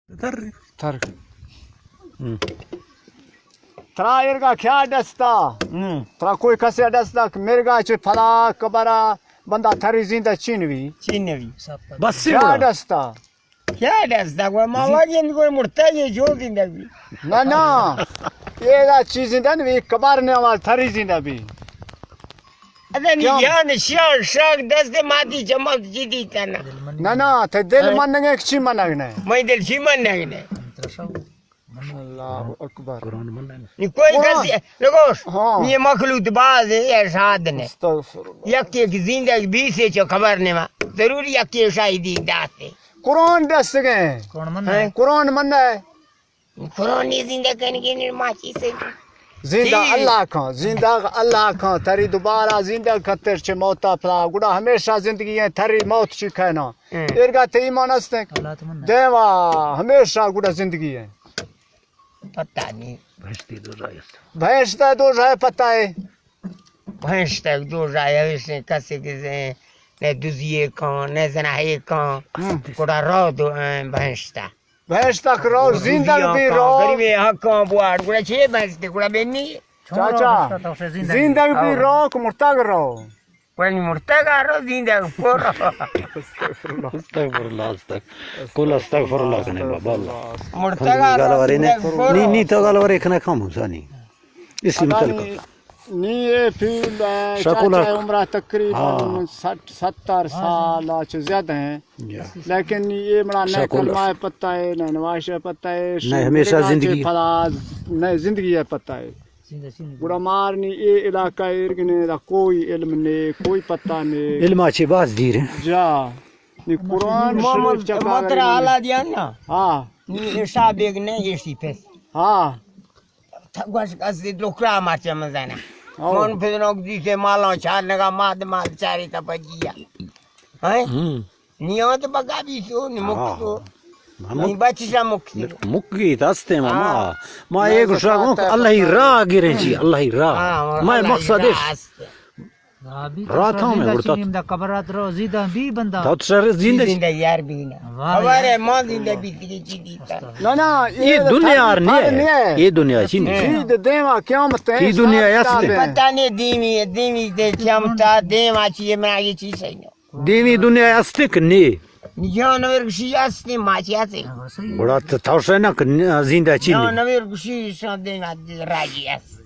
تر۔ تر۔ ہم۔ ترا ایرگا کیا ڈستا؟ ہم۔ ترا کوئی کسے ڈستا کہ مرگا چہ پھلا قبرا بندہ تری زندہ چین وی؟ چین وی۔ بس کیا گڑا۔ ڈستا؟ کیا ڈستا؟ گڑا ما واجہ گڑا مرتا یہ جو زندہ وی۔ نہ، نہ۔ یہ دا چیز زندہ نہ وی، قبر نے آواز تری زندہ بی۔ ادا نی کیا؟ جان شاہ، شاہ دست ماتی جماعت جدی تنا۔ نہ، نہ، تے دل ہاں۔ منگے کہ چی منگ نے؟ میں دل چی منگ نے؟ اللہ اکبر۔ نی کوئی قرآن۔ کسی، لگوش، ہاں۔ یہ مخلوق باز ہے، یہ شاد نے۔ استغفر اللہ۔ یک ایک زندگ بیسے چو خبر نے ما۔ ضرور یک ایک شاہدی داتے۔ قرآن دست گئے۔ قرآن من ہے۔ قرآن من ہے۔ قرآن نی زندہ کنگی نی ما چی سے۔ زندہ ٹھیک۔ اللہ کھاں، زندہ اللہ کھاں، تری دوبارہ زندہ کتر چہ موتا پدا، گڑا ہمیشہ زندگی ہے، تری موت چی کہنا۔ ہم۔ ایرگا تے ایمان استیں؟ اللہ تو من۔ دیوا، ہمیشہ گڑا زندگی ہے۔ پتہ نہیں۔ بہشتی دو جائے است۔ بہشت دو جائے پتہ ہے۔ بہشت دو جائے ہمیشہ کسی کسی نے دزیے کان، نے زناہے کان، ہم۔ گڑا رو دو، اے، بہشتا۔ بہشت تک رو، زندگ بی رو۔ گریبے حقاں بواڑ، گڑا چے بہشت، گڑا بے نی۔ چاچا، زندگ بی رو کہ مرتگ رو؟ ولی مرتگ رو، زندگ پر۔ استغفر اللہ، استغفر۔ کل استغفر اللہ کنے بابا اللہ۔ مرتگ رو، گالوارے نے۔ زندگ پر۔ نی، نی تو گالوارے کنے کم ہو سانی۔ اسی متعلق۔ نی اے پیل، اے، شکول چاچا حق۔ عمرہ تقریباً ہاں۔ سٹھ، ستر سال آ چہ زیادہ ہیں۔ یا۔ لیکن نی اے مڑا نہ شکول کلمہ حق۔ پتہ ہے، نہ نماز پتہ ہے، نہ ہمیشہ زندگی۔ پدا، نہ زندگی ہے پتہ ہے۔ گڑا مار نی اے علاقہ ایرگنے دا کوئی علم نے، کوئی پتہ نے۔ علم آ چہ باز دیر ہیں۔ جا۔ نی قرآن شریف چکا مترا حالا دیا نا۔ ہاں۔ نی ایشا بیگ نے ایشی پس۔ ہاں۔ تھا گوش کسی ڈکرا مارچہ مزانا۔ ہاں۔ من پھر نوک دیتے مالاں چار نگا ماد مال چاری تا پجیا۔ ہیں؟ ہم۔ نیو تو بگا بی سو، نی مک ہاں۔ سو۔ ہاں، نی مک-، بچی سا مک سو۔ مک گئی تا استے ماما۔ ہاں۔ ما اے گوشا گوں کہ اللہ ہی راہ گریں چی، اللہ ہی راہ۔ ہاں، ما اللہ ہی مقصد راہ اس۔ است۔ رات ہم ہے، اڑتا۔ دا قبرات رو زیدہ بی بندہ۔ تو سر زندہ۔ زندہ یار بی نا۔ واہ خبر یار۔ ہے، ما زندہ بی تیری چی دیتا۔ نہ، نہ، یہ یہ دنیا دنیا نہیں ہے۔ نہیں ہے۔ یہ دنیا چی نہیں ہے۔ چیز دیما قیامت ہے، یہ دنیا حساب ایسے۔ کتاب ہے۔ پتہ نہیں دیمی ہے، دیمی دے قیامت، دیما چی ہے، منا یہ چیز ہے۔ دیمی دنیا است کہ نی؟ جانور گشی است، ماچی است۔ گڑا تو تھوشے نہ کہ زندہ چی نی؟ جانور گشی شان دیما راجی است۔